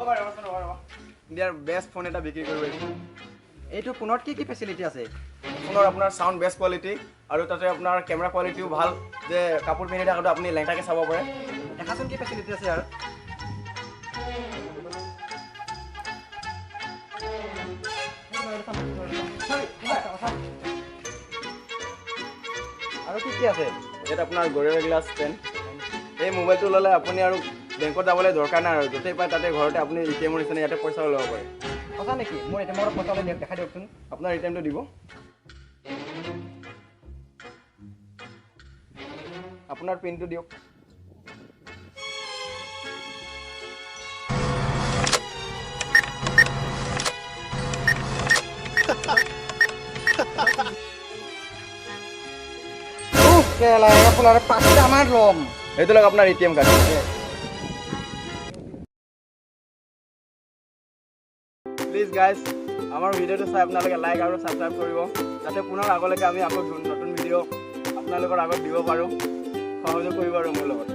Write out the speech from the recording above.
অ' বাৰু, ৰ'বাচোন, ৰ'বা ৰ'বা। ইণ্ডিয়াৰ বেষ্ট ফোন এটা বিক্ৰী কৰিব আহিছোঁ। এইটো ফোনত কি কি ফেচিলিটি আছে? ফোনৰ আপোনাৰ চাউণ্ড বেষ্ট কোৱালিটি আৰু তাতে আপোনাৰ কেমেৰা কোৱালিটিও ভাল যে কাপোৰ পিন্ধি থাকোঁতে আপুনি লেংটাকৈ চাব পাৰে। দেখাচোন কি ফেচিলিটি আছে আৰু। আৰু কি কি আছে? ইয়াত আপোনাৰ গৰিলা গ্লাছ 10। এই মোবাইলটো ল'লে আপুনি আৰু বেংকত যাবলৈ দৰকাৰ নাই আৰু য'তেই পায় তাতে ঘৰতে আপুনি এ টি এমৰ নিচিনা ইয়াতে পইচাও ল'ব পাৰে। সঁচা নেকি? মোৰ এ টি এমৰ পইচা ওলাই দিয়ক, দেখাই দিয়কচোন। আপোনাৰ এ টি এমটো দিব। আপোনাৰ পিনটো দিয়ক। কেলা, আপোনাৰ 5টা আমাৰ ল'ম। এইটো লওক আপোনাৰ A T M card. Please guys, আমাৰ ভিডিঅ'টো চাই আপোনালোকে লাইক আৰু ছাবস্ক্ৰাইব কৰিব, যাতে পুনৰ আগলৈকে আমি আকৌ নতুন ভিডিঅ' আপোনালোকৰ আগত দিব পাৰোঁ। সহযোগ কৰিব আৰু মোৰ লগত।